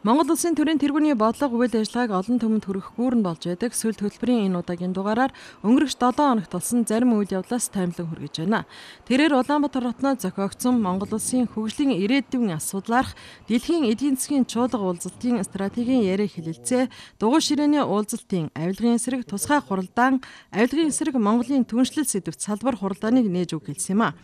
Монгол Улсын төрийн тэргүүний бодлого үйл ажиллагааг олон түмэнд хүргэх гүүрэн болж байдаг сүл төлбөрийн энэ удаагийн дугаараар өнгөрөх 7 хоногт болсон зарим үйл явдлаас таймлан хүргэж байна. Тэрээр Улаанбаатар хотноо зохиогдсон Монгол Улсын хөгжлийн ирээдүйн асуудлаарх дэлхийн эдийн засгийн чуулга уулзалтын стратегийн яриа хэлэлцээ, дугуй ширээний уулзалтын авилгын эсрэг тусгай хуралдаан, авилгын эсрэг Монголын түншлэл сэдэвт салбар хуралдааныг нээж үг хэлсэн юм а.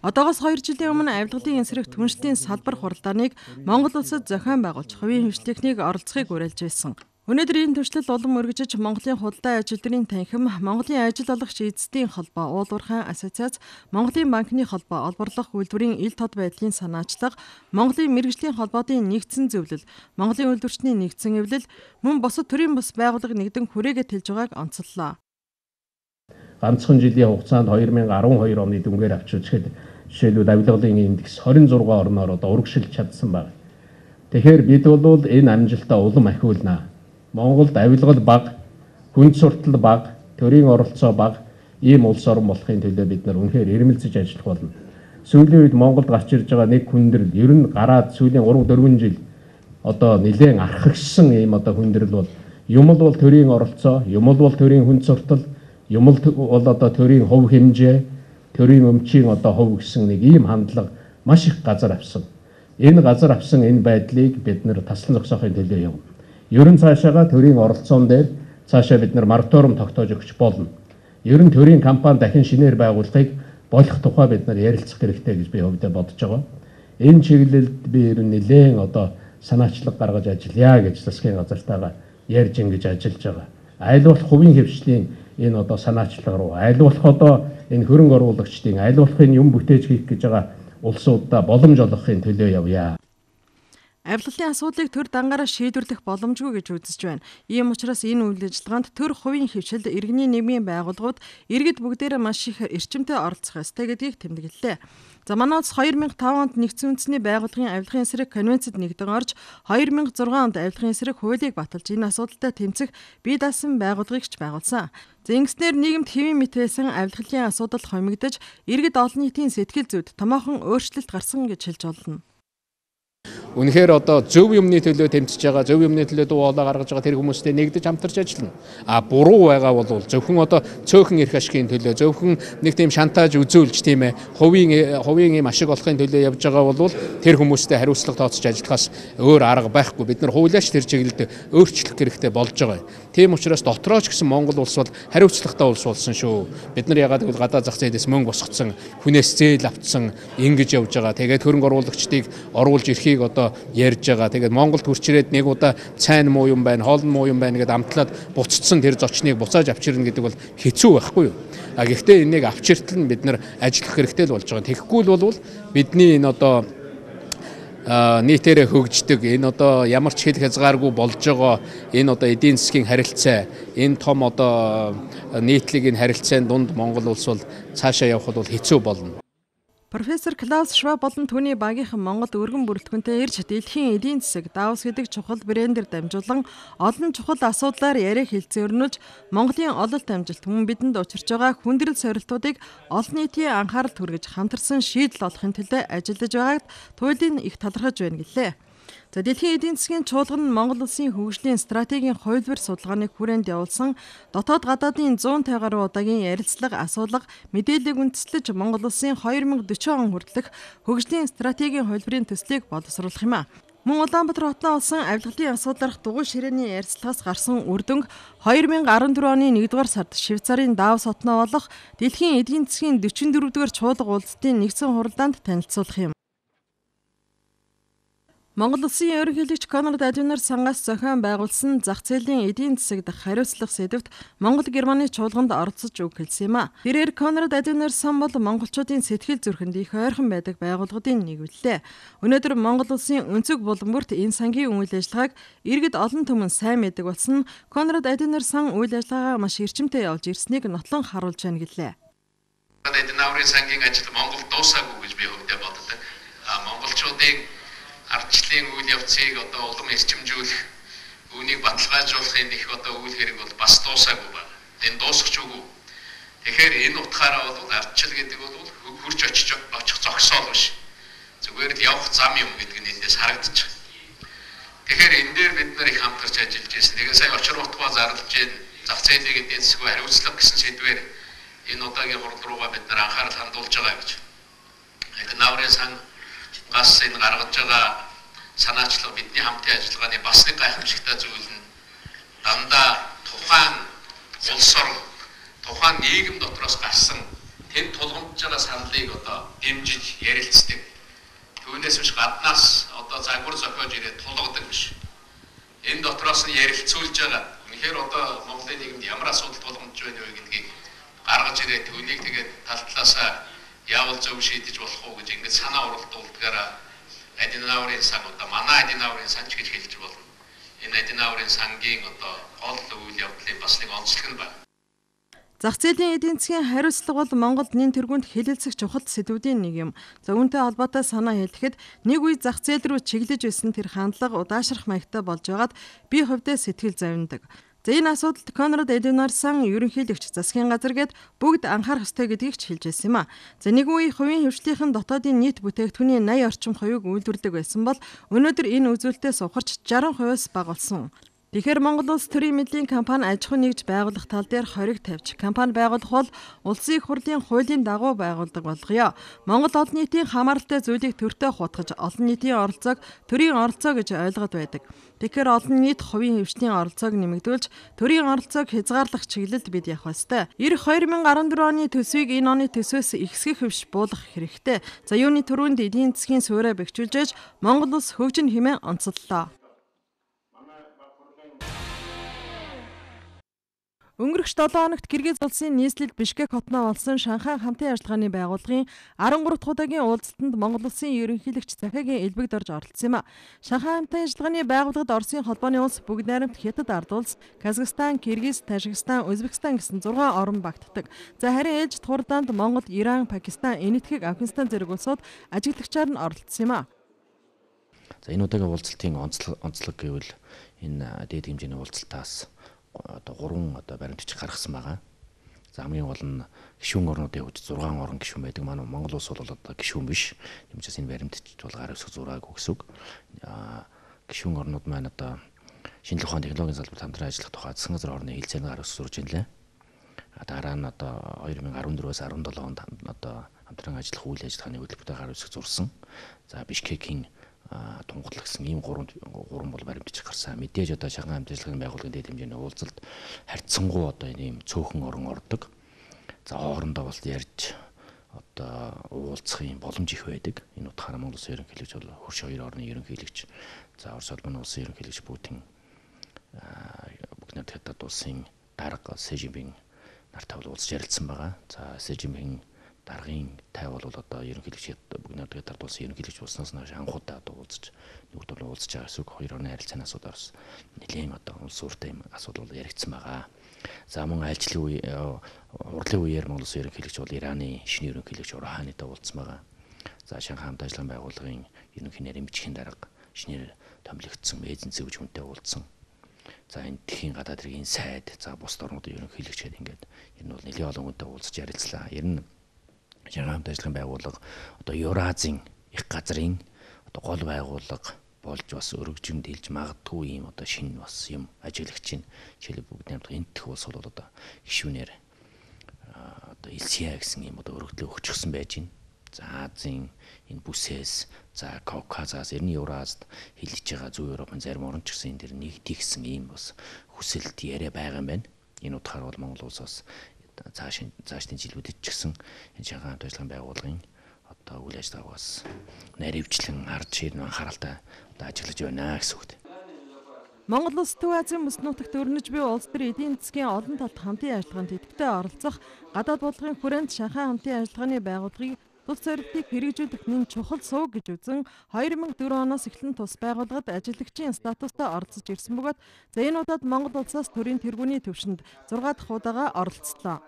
Одоогоос 2 жилийн өмнө авилгалын эсрэг түншлэлийн салбар хуралдааныг Монгол улсад зохион байгуулж хувийн хвшлийнхнийг оролцохыг уриалж байсан. Өнөөдөр энэ түншлэл улам өргөжиж Монголын худалдаа аж үйлдвэрийн танхим, Монголын ажил олгогч эзэдийн холбоо, Уулуурхайн ассоциац, Монголын банкны холбоо, олборлох үйлдвэрийн ил тод байдлын санаачлага, Монголын мэргэжлийн холбоодын нэгдсэн зөвлөл, Монголын үйлдвэрчний нэгдсэн эвлэл, мөн бусад төрийн бус байгууллага нэгдэн хүрээгээ тэлж байгааг онцоллоо. Ганцхан жилийн хугацаанд 2012 оны дүнгээр авч үзэхэд жишээлбэл авилгалын индекс 26 орноор одоо урагшилж чадсан байна. Тэгэхээр бид бол энэ амжилтаа улам ахиулнаа. Монголд авилгал бага, хүнд суртал бага, төрийн оролцоо бага ийм улс орн болохын төлөө бид нар үнэхээр эрмэлзэж ажиллах болно. Сүүлийн үед Монголд гарч ирж байгаа нэг хүндрэл ер нь гараад сүүлийн 3-4 жил одоо нэлээд архагшсан ийм одоо хүндрэл бол юм л бол төрийн оролцоо, юм л бол төрийн хүнд суртал, юм л бол одоо төрийн хувь хэмжээ, төрийн өмчийн одоо хувь гэсэн нэг ийм хандлага маш их газар авсан. Энэ газар авсан энэ байдлыг бид нэр таслан зогсоохын төлөө явна. Ер нь цаашаага төрийн оролцоон дээр цаашаа бид нар мораториум тогтоож өгч болно. Ер нь төрийн компани дахин шинээр байгуулахыг болох тухай бид нар ярилцах хэрэгтэй гэж би хувьдаа бодож байгаа. Энэ чиглэлд би ер нь нэлээд одоо санаачлаг гаргаж ажиллая гэж засгийн газартайгаа ярьж ингэж ажиллаж байгаа. Аль болох хувийн хэвшлийн энэ одоо санаачлага руу, аль болох одоо энэ хөрөнгө оруулагчдын, аль болох энэ юм бүтээж хийх гэж байгаа улсуудаа боломж олгохын төлөө явъя. Авилгалын асуудлыг төр дангаараа шийдвэрлэх боломжгүй гэж үзэж байна. Ийм учраас энэ үйл ажиллагаанд төр хувийн хэвшил, иргэний нийгмийн байгууллагууд, иргэд бүгдээрээ маш их эрчимтэй оролцох ёстой гэдгийг тэмдэглэлээ. За манай улс 2005 онд нэгдсэн үндэсний байгууллагын авилгын эсрэг конвенцэд нэгдэн орж 2006 онд авилгын эсрэг хуулийг баталж энэ асуудалтай тэмцэх бие даасан байгууллагыг ч байгуулсан. За ингэснээр нийгэмд хэвийн мэт байсан авилгалын асуудал хомигдож иргэд олон нийтийн сэтгэл зүйд томоохон өөрчлөлт гарсан гэж хэлж болно. Үнэхээр одоо зөв юмны төлөө тэмцэж байгаа, зөв юмны төлөө дуу хоолой гаргаж байгаа тэр хүмүүстэй нэгдэж хамтарч ажиллана. А буруу байгаа бол зөвхөн одоо цөөхөн эрх ашигын төлөө, зөвхөн нэг тийм шантаж үзүүлж тийм хувийн юм ашиг олохын төлөө явж байгаа бол тэр хүмүүстэй хариуцлага тооцож ажиллахаас өөр арга байхгүй. Бид нар хуулиач тэр чиглэлд өөрчлөх хэрэгтэй болж байгаа. Тийм учраас дотроо ч гэсэн Монгол улс бол хариуцлагатай улс болсон шүү. Бид нар ягаад гэвэл гадаад зах зээлээс мөнгө босгоцсон, хүнээс зээл авцсан ингэж явж байгаа. Тэгээд хөрөнгө оруулагчдыг оруулж ирэхийг одоо ярьж байгаа. Тэгээд Монголд хүрч ирээд нэг удаа цайн муу юм байна, хоол муу юм байна гэдээ амтлаад буцсан тэр зочныг буцааж авчирна гэдэг бол хэцүү байхгүй юу? А гэхдээ энийг авчиртал нь бид нар ажиллах хэрэгтэй л болж байгаа. Тэгэхгүй л бол бидний энэ одоо нийтээрээ хөгждөг, энэ одоо ямар ч хэл хязгааргүй болж байгаа энэ одоо эдийн засгийн харилцаа, энэ том одоо нийтлэгийн харилцаан дунд Монгол улс бол цаашаа явах бол хэцүү болно. Профессор Клаус Шваб болон түүний багийнхан Монголд өргөн бүрэлдэхүүнтэй ирж дэлхийн эдийн засаг, Давос гэдэг чухал брендээр дамжуулан олон чухал асуудлаар яриа хэлцээ өрнүүлж Монголын ололт амжилт мөн бидэнд учирч байгаа хүндрэл сорилтуудыг олон нийтийн анхааралд хүргэж хамтарсан шийдэл олохын төлөө ажиллаж байгааг туйлын их талархаж байна гэлээ. За дэлхийн эдийн засгийн чуулган нь Монгол улсын хөгжлийн стратегийн хувилбар судалгааны хүрээнд явуулсан дотоод гадаадын 150 гаруй удаагийн ярилцлага, асуулга, мэдээллийг үндэслэж Монгол улсын 2040 он хүртэлх хөгжлийн стратегийн хувилбарын төслийг боловсруулах юм а. Мөн Улаанбаатар хотноо болсон авилгалын асуудлаарх дугуй ширээний ярилцлагаас гарсан үр дүнг 2014 оны 1-р сард Швейцарын Давос хотноо болох дэлхийн эдийн засгийн 44-р чуулга уулзалтын нэгдсэн хуралдаанд танилцуулах юм. Монгол улсын ерөнхийлөгч Конрад Аденауэр сангаас зохион байгуулсан зах зээлийн эдийн засаг дахь хариуцлага сэдэвт Монгол Германы чуулганд оролцож үг хэлсэн юм а. Тэрээр Конрад Аденауэр сан бол монголчуудын сэтгэл зүрхэнд их ойрхон байдаг байгууллагуудын нэг билээ. Өнөөдөр Монгол улсын өнцөг булан бүрт энэ сангийн үйл ажиллагааг иргэд олон түмэн сайн мэддэг болсон Конрад Аденауэр сан үйл ажиллагаагаа маш эрчимтэй явуулж ирснийг нотлон харуулж байна гэлээ. Конрад Аденауэрийн сангийн ажил Монголд дуусаагүй гэж би хувьдаа боддог. Монголчуудын ардчлалын үйл явцыг одоо улам эрчимжүүлэх, үүнийг баталгаажуулахын их одоо үйл хэрэг бол бас дуусаагүй байна. Энэ дуусах ч үгүй. Тэгэхээр энэ утгаараа бол ардчил гэдэг бол хурж очих зогсоол биш. Зүгээр л явах зам юм гэдэг нь эндээс харагдчих. Тэгэхээр энэ дээр бид нар их хамтарч ажиллаж байсан. Тэгээ сая очир утгаа зарлж гин зах зээлийн эдийн засгийн хариуцлага гэсэн сэдвээр энэ удаагийн хурал руугаа бид нар анхаарал хандуулж байгаа гэж. Аденаурын сангаас энэ гаргаж байгаа санаачлал бидний хамтын ажиллагааны бас нэг гайхамшигтай зүйл нь дандаа тухайн улс орон, тухайн нийгэм дотроос гарсан тэнд тулгамдж байгаа саналыг одоо дэмжиж ярилцдаг. Түүнээс биш гаднаас одоо загвар зохиож ирээд тулгадаг биш. Энэ дотроос нь ярилцуулж байгаа. Үнэхээр одоо Монголын нийгэмд ямар асуудал тулгамдж байна вэ гэдгийг гаргаж ирээд түүнийг тэгээд тал талаасаа яавал зөв шийдэж болох уу гэж ингэж санаа уралдуулдгаараа Аденаурын сан одоо манай Аденаурын сан ч гэж хэлж болно. Энэ Аденаурын сангийн одоо гол үйл явдлын бас нэг онцлог нь байна. Зах зээлийн эдийн засгийн хариуцлага бол Монголд нэн тэргуунд хэлэлцэх чухал сэдвүүдийн нэг юм. За үүнтэй холбоотой санаа хэлэхэд нэг үе зах зээл рүү чиглэж байсан тэр хандлага удаашрах маягтай болж байгаад би хувьдаа сэтгэл зовндог. За энэ асуудалд Конрад Аденауэр сан ерөнхийлөгч засгийн газар гээд бүгд анхаарах ёстой гэдгийг ч хэлж байсан юм а. За нэг үе хувийн хвшлийнхэн дотоодын нийт бүтээгдэхүүний 80 орчим хувийг үйлдвэрлэдэг байсан бол өнөөдөр энэ үзүүлэлтээс ухарч 60%-аас бага болсон. Тэгэхээр Монгол улс төрийн мэдлийн компани аж ахуй нэгж байгуулах тал дээр хориг тавьж, компани байгуулах бол улсын их хурлын хуулийн дагуу байгуулдаг болгоё. Монгол олон нийтийн хамааралтай зүйлийг төртөө хутгаж, олон нийтийн оролцоог төрийн оролцоо гэж ойлгоод байдаг. Тэгэхээр олон нийт хувийн хвшлийн оролцоог нэмэгдүүлж, төрийн оролцоог хязгаарлах чиглэлд бид явах ёстой. Ирэх 2014 оны төсвийг энэ оны төсвөөс ихсгэх хвш буулгах хэрэгтэй. За юуны түрүүнд эдийн засгийн суурь бэхжүүлж, Монгол улс хөгжин хэмээн онцоллоо. Өнгөрөх 7 хоногт Киргиз улсын нийслэл Бишкек хотноо болсон Шанхай хамтын ажиллагааны байгууллагын 13 дахь удаагийн уулзалтанд Монгол улсын ерөнхийлөгч Захиагийн элбэгд орж оролцсон юм а. Шанхай хамтын ажиллагааны байгууллагад Оросын холбооны улс бүгд найрамдах Хятад ард улс, Казахстан, Киргиз, Тажикстан, Узбекистан гэсэн 6 орн багтдаг. За харин ээлжит хурдаанд Монгол, Иран, Пакистан, Энэтхэг, Афганистан зэрэг улсууд ажиглагчаар нь оролцсон юм а. За энэ удаагийн уулзалтын онцлог гэвэл энэ дээд хэмжээний уулзалтаас одоо 3 одоо баримт бичиг гаргасан байгаа. За хамгийн гол нь гишүүн орнуудын хувьд 6 орн гишүүн байдаг. Манай Монгол улс бол одоо гишүүн биш. Тийм учраас энэ баримт бичиг бол гар өсөх зураагүй гэсэн үг. Гишүүн орнууд маань одоо шинжлэх ухааны технологийн салбарт хамтран ажиллах тухай засгийн газар орны хэлцээний гар өсөх зурж ийлээ. Дараа нь одоо 2014-өөс 17 онд одоо хамтран ажиллах үйл ажиллагааны хөтөлбөртэй гар өсөх зурсан. За Бишкекийн тунгатлал гэсэн ийм гурван бол баримт бичиг гарсан. Мэдээж одоо Шанхай хамтын ажиллагааны байгууллагын дээд хэмжээний уулзалт харьцангуй одоо ийм цөөхөн орон ордог. За хоорондоо бол ярьж одоо уулзах юм боломж их байдаг. Энэ утгаараа Монгол улсын ерөнхийлөгч бол хөрш хоёр орны ерөнхийлөгч, за Орос улбаны улсын ерөнхийлөгч Путин, бүгд найрамдах Хятад улсын дарга Си Жинпин нартай бол уулзч ярилцсан байгаа. За Си Жинпин даргын тай бол одоо ерөнхийлөгч бүгд найрамдах Хятад улсын ерөнхийлөгч болсноос хойш анхудаа одоо уулзч нүгд бол уулзч байгаа гэсэн үг. Хоёр орны харилцааны асуудал бас нэлээд одоо улс үүртэй юм асуудал бол яригдсан байгаа. За мөн айлчлалын үе хурлын үеэр Монгол улсын ерөнхийлөгч бол Ираны шинэ ерөнхийлөгч Руханитай уулзсан байгаа. За Шанхай хамт ажиллагааны байгууллагын ерөнхий нарийн бичгийн дарга шинээр томилогдсон Эзэнцэг гэж хүнтэй уулзсан. За энэ дэлхийн гадаад хэргийн сайд, за бусад орнуудын ерөнхийлөгч гэдэг ингээд ер нь бол нэлээд олон хүнтэй уулзч ярилцлаа. Ер нь Шанхай хамт ажиллагааны байгууллага одоо Евразийн их газрын одоо гол байгууллага болж бас өргөжин дэлж магадгүй юм одоо шинэ бас юм ажиглагч чинь жишээлбэл бүгд найрамдах энэтхэг улс бол одоо гишүүнээр одоо Илсия гэсэн юм одоо өргөдлөө өгчихсөн байж байна. За Азийн энэ бүсээс, за Кавказаас, ер нь Евразад хилж байгаа зүүн Европын зарим орн ч гэсэн энэ дэр нэгдэх гэсэн ийм бас хүсэлт яриа байгаа юм байна. Энэ утгаар бол Монгол улс бас цаашдын жилүүдэд ч гэсэн энэ Шанхай хамт ажиллагааны байгууллагын одоо үйл ажиллагааг бас наривчлан харж ирнэ анхааралтай одоо ажиглаж байна гэсэн үг. Монгол улс Төв Азийн бүс нутагт өрнөж буй улс төр эдийн засгийн олон талт хамтын ажиллагаанд идэвхтэй оролцох гадаад бодлогын хүрээнд Шанхай хамтын ажиллагааны байгууллагыг тус зорилтыг хэрэгжүүлэх нэн чухал сувг гэж үзэн 2004 оноос эхлэн тус байгууллагад ажиллагчийн статустай оролцож ирсэн бөгөөд за энэ удаад Монгол улсаас төрийн тэргүүний түвшинд 6 дахь удаага оролцлоо.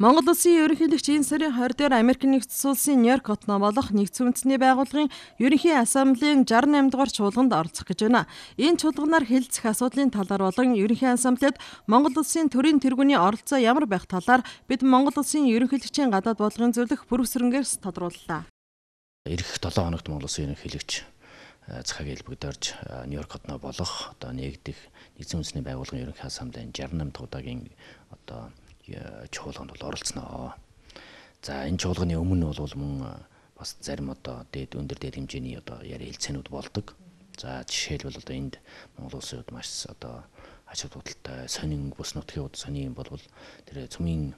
Монгол улсын ерөнхийлөгч энэ сарын 20 дээр Америк нэгдсэн улсын Нью-Йорк хотноо болох Нэгдсэн үндэсний байгууллагын ерөнхий ассамблеийн 68 дугаар чуулганд оролцох гэж байна. Энэ чуулганаар хэлэлцэх асуудлын талаар болон ерөнхий ассамблеид Монгол улсын төрийн тэргүүний оролцоо ямар байх талаар бид Монгол улсын ерөнхийлөгчийн гадаад бодлогын зөвлөх Бүрэг Сүрэнгээрс тодрууллаа. Ирэх 7 хоногт Монгол улсын ерөнхийлөгч Захаг элбэгдэрж Нью-Йорк хотноо болох одоо нэгдэх Нэгдсэн Үндэсний Байгууллагын Ерөнхий Ассамблеийн 68 дахь удаагийн одоо чуулганд бол оролцсноо. За энэ чуулганы өмнө бол мөн бас зарим одоо дээд өндөр дээд хэмжээний одоо яриа хэлцээнүүд болдог. За жишээлбэл одоо энд Монгол улсын хувьд маш одоо ач холбогдолтой сонин бүс нутгийн хувьд сонин юм бол тэр цөмийн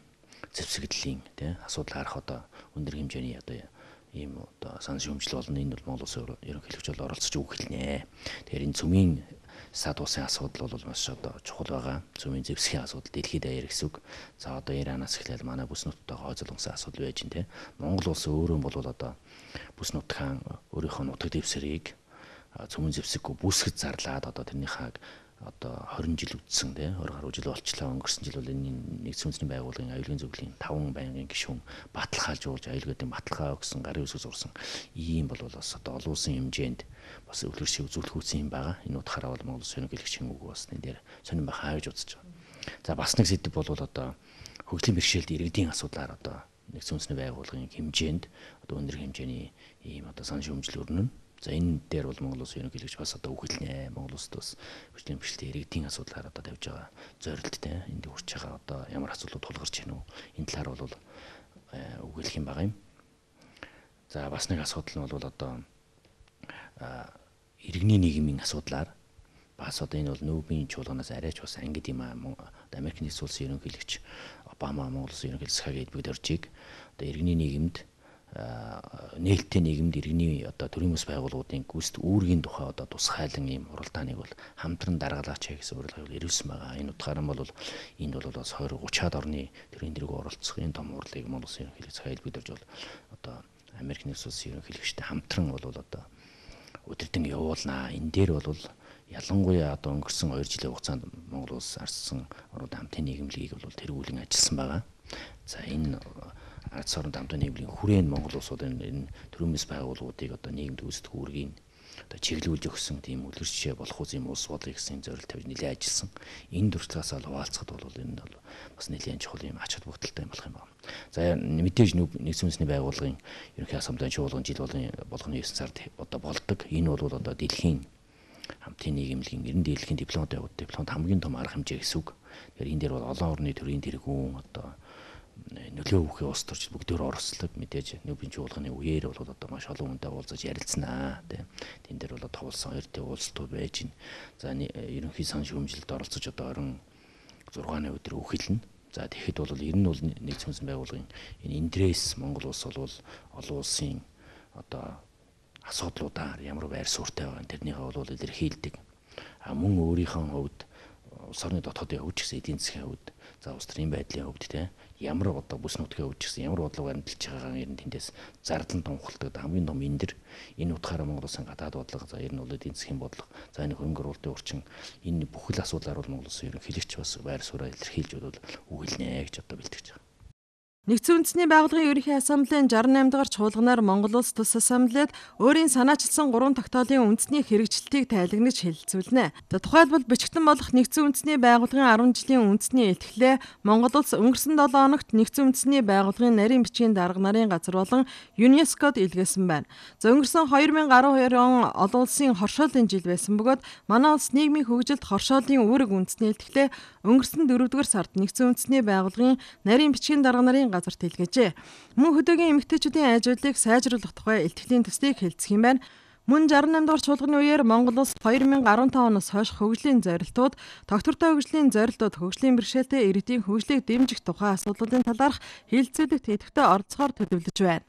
зэвсэгдлийн тий асуудал харах одоо өндөр хэмжээний одоо ийм одоо санал шүүмжлэл болно. Энэ бол Монгол улсын ерөнхийлөгч бол оролцож үг хэлнэ. Тэгэхээр энэ цөмийн сад улсын асуудал бол маш одоо чухал байгаа. Цөмийн зэвсгийн асуудал дэлхийд даяар гэсэн үг. За одоо Иранаас эхлээл манай бүс нутгад хой золгосон асуудал байж гин тий. Монгол улс өөрөө бол одоо бүс нутгийн өөрийнхөө нутаг дэвсгэрийг цөмийн зэвсэггүй бүсгэд зарлаад одоо тэрнийхээ одоо 20 жил үдсэн тий 20 гаруй жил болчлоо. Өнгөрсөн жил бол энэ Нэгдсэн Үндэсний Байгууллагын аюулгүй зөвлөлийн 5 байнгын гишүүн баталгаажуулж аюулгүйдийн баталгаа өгсөн, гарын үсэг зурсан ийм бол бас одоо олон улсын хэмжээнд бас өвлөр шиг үзүүлэх үүсэн юм байгаа. Энэ утгаараа бол Монгол улсын ерөнхийлөгчийн үг бас энэ дээр сонирн байхаа гэж үзэж байгаа. За бас нэг сэдэв бол одоо хөгжлийн бэрхшээлд иргэдийн асуудлаар одоо Нэгдсэн Үндэсний Байгууллагын хэмжээнд одоо өндөр хэмжээний ийм одоо санал шүүмжлэл өрнөн. За энэ дээр бол Монгол улсын ерөнхийлөгч бас одоо үг хэлнэ. Монгол улсад бас хөгжлийн бэрхшээлтэй иргэдийн асуудлаар одоо тавьж байгаа зорилттой энд хүрч байгаа одоо ямар асуудлууд тулгарч байна уу? Энэ талаар бол үг хэлэх юм байгаа юм. За бас нэг асуудал нь бол одоо иргэний нийгмийн асуудлаар бас одоо энэ бол нүүбийн чуулганаас арайч бас ангид юм аа. Америк нэгдсэн улсын ерөнхийлөгч Обама Монгол улсын ерөнхийлөгч Сахаг Эдбэгдоржийг одоо иргэний нийгэмд нээлттэй нийгэмд иргэний одоо төрийн бас байгууллагуудын гүйцэд үүргийн тухай одоо тусгайлан ийм хуралдааныг бол хамтран даргалаач гэсэн урилгыг ирүүлсэн байгаа. Энэ утгаараа бол энд бол бас 20 30-аад орны төрийн дэрэг оролцох энэ том хурлыг Монгол улсын ерөнхийлөгч Захаг Элбэгдорж бол одоо Америк нэгдсэн улсын ерөнхийлөгчтэй хамтран бол одоо өдөртөн явуулнаа. Энэ дээр бол ялангуяа одоо өнгөрсөн 2 жилийн хугацаанд Монгол улс арчсан орнууд хамтын нийгэмлэгийг бол тэргүүлэн ажилласан байгаа. За энэ ард орнд хамтын нийгмийн хүрээнд Монгол улсууд энэ төрийн мэс байгууллагуудыг одоо нийгэмд үүсдэг үүргийг одоо чиглүүлж өгсөн тийм үлгэр жишээ болох үс юм улс болъё гэсэн зорилт тавьж нэлээд ажилласан. Энэ туршлагаас л хуваалцахад бол энэ бол бас нэлээд чухал юм ач холбогдолтой юм болох юм байна. За мэдээж Нэгдсэн Үндэсний Байгууллагын Ерөнхий Ассамблеийн чуулган жил болгоны 9 сард одоо болдог. Энэ бол одоо дэлхийн хамтын нийгэмлэгийн 90 дэлхийн дипломат явууд дипломат хамгийн том арга хэмжээ гэсэн үг. Тэгэхээр энэ дээр бол олон орны төрийн тэргүүн одоо нөлөө өгөх улс төрч бүгдээр оролцлог мэдээж нүүбийн чуулганы үеэр бол одоо маш олон хүнтэй уулзаж ярилцсанаа тий. Тэн дээр бол товлсон хоёр дэв уулзалтууд байж гин. За ерөнхий сан шүүмжлэлд оролцож одоо 26-ны өдөр үг хэлнэ. За тэгэхэд бол ер нь бол Нэгдсэн Үндэсний Байгууллагын энэ индрээс Монгол улс бол олон улсын одоо асуудлуудаар ямар байр суурьтай байгаа тэрнийхээ бол илэрхийлдэг. А мөн өөрийнхөө хувьд улс орны дотоодын хувьд ч гэсэн эдийн засгийн хувьд за улс төрийн байдлын хувьд те ямар одоо бүс нутгийн хувьд ч гэсэн ямар бодлого баримталж байгаагаа ер нь тэндээс зардлан тунхалдаг хамгийн том эндэр энэ утгаараа Монгол улсын гадаад бодлого за ер нь бол эдийн засгийн бодлого за энэ хөрөнгө оруулалтын орчин энэ бүхэл асуудлаар бол Монгол улсын ерөнхийлөгч бас байр сууриа илэрхийлж бол үг хэлнэ гэж одоо бэлтгэж байгаа. Нэгдсэн Үндэсний Байгууллагын Ерөнхий Ассамблеийн 68 дугаар чуулганаар Монгол улс тус ассамблеад өөрийн санаачилсан 3 тогтоолын үндэсний хэрэгжилтийг тайлагнаж хэлэлцүүлнэ. Тухайлбал бичгтэн болох Нэгдсэн Үндэсний Байгууллагын 10 жилийн үндэсний илтгэлээ Монгол улс өнгөрсөн 7 хоногт Нэгдсэн Үндэсний Байгууллагын нарийн бичгийн дарга нарын газар болон ЮНЕСКОд илгээсэн байна. За өнгөрсөн 2012 он олон улсын хоршоолын жил байсан бөгөөд манай улс нийгмийн хөгжилд хоршоолын үүрэг үндэсний илтгэлээ өнгөрсөн 4-р сард Нэгдсэн Үндэсний Байгууллагын нарийн бичгийн дарга нарын газарт илгээжээ. Мөн хөдөөгийн эмэгтэйчүүдийн ажиглалыг сайжруулах тухай илтгэлийн төслийг хэлцэх юм байна. Мөн 68 дугаар чуулганы үеэр Монгол улс 2015 оноос хойш хөгжлийн зорилтууд, тогтвортой хөгжлийн зорилтууд, хөгжлийн бэрхшээлтэй иргэдийн хөгжлийг дэмжих тухай асуудлуудын талаарх хэлэлцүүлэгт идэвхтэй оролцохоор төлөвлөж байна.